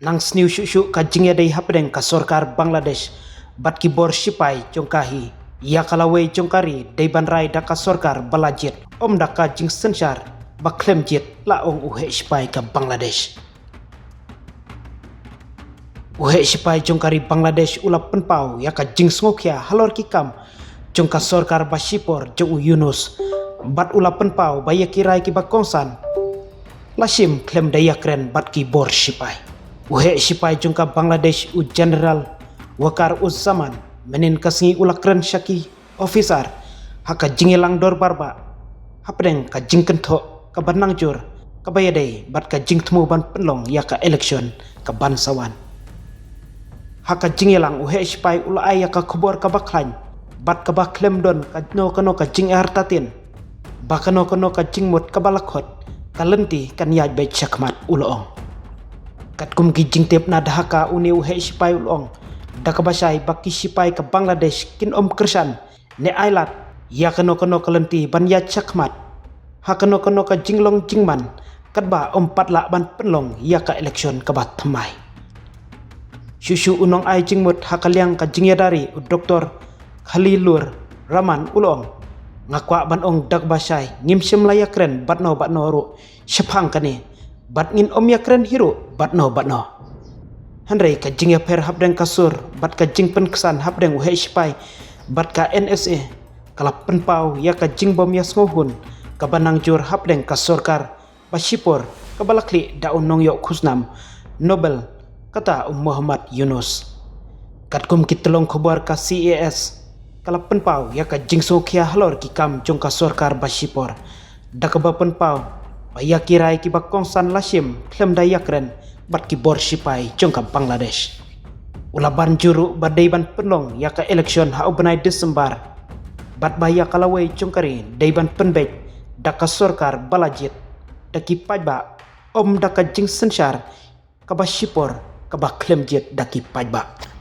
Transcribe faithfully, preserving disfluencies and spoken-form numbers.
Nang sniew shuh shuh ka jingïadei hapdeng ka sorkar Bangladesh bad ki bor shipai jong ka hi ïa ka lawei jong ka ri dei ban rai da ka sorkar ba la jied, ym da ka jingsynshar ba khlem jied, la ong u heh shipai ka Bangladesh. U heh shipai jong ka ri Bangladesh u la pynpaw ïa ka jingsngewkhia halor ki kam jong ka sorkar ba shipor jong u Yunus, bad u la pynpaw ba ïa ki rai kiba kongsan la shim khlem da ïakren bad ki bor shipai. U heh shipai jong ka Bangladesh u General Waqar-uz-Zaman mynhynnin ka sngi u la kren sha ki officer ha ka jingïalang dorbar bah hapdeng ka jingkynthoh kaba nangjur kaba ïadei bad ka jingthmu ban pynlong ïa ka election kaban sa wan. Ha ka jingïalang u heh shipai u la ai ïa ka khubor kaba khlaiñ bad kaba khlem don kano kano ka jingartatien ba kano kano ka jingmut kaba la khot ka lynti kan ïaid beit shakhmat, u la ong. Katkum ki jingtip na Dhaka, une u heh shipai u la ong da kaba shai ba ki shipai ka Bangladesh kin ym kyrshan ne ai lad ïa kano kano ka lynti ban ïaid shakhmat ha kano kano ka jinglong jingman katba ym pat lah ban pynlong ïa ka election kaba thymmai. Shuh shuh u nongai jingmut ha ka liang ka jingïada ri u Doktor Khalilur Rahman u la ong, nga kwah ban ong da kaba shai, ngim shym la ïakren bad no bad no ruh shaphang kane bad ngin ym ïakren hi ruh bad no bad no. Hynrei ka jingïapher hapdeng ka sur bad ka jingpynksan hapdeng u heh shipai bad ka N S A ka la pynpaw ïa ka jingbym ïasngewhun kaba nangjur hapdeng ka sorkar ba shipor kaba la khlieh da u nongïoh khusnam Nobel kata u Muhammad Yunus. Katkum ki tyllong khubor ka C A S ka la pynpaw ïa ka jingsngewkhia halor ki kam jong ka sorkar ba shipor da kaba pynpaw ba ïa ki rai kiba kongsan la shim khlem da ïakren bad ki bor shipai jong ka Bangladesh. U la ban jur ruh ba dei ban pynlong ïa ka election ha u bnai December bad ba ïa ka lawei jong ka ri dei ban pynbeit da ka sorkar ba la jied da ki paidbah, ym da ka jingsynshar kaba shipor kaba khlem jied da ki paidbah.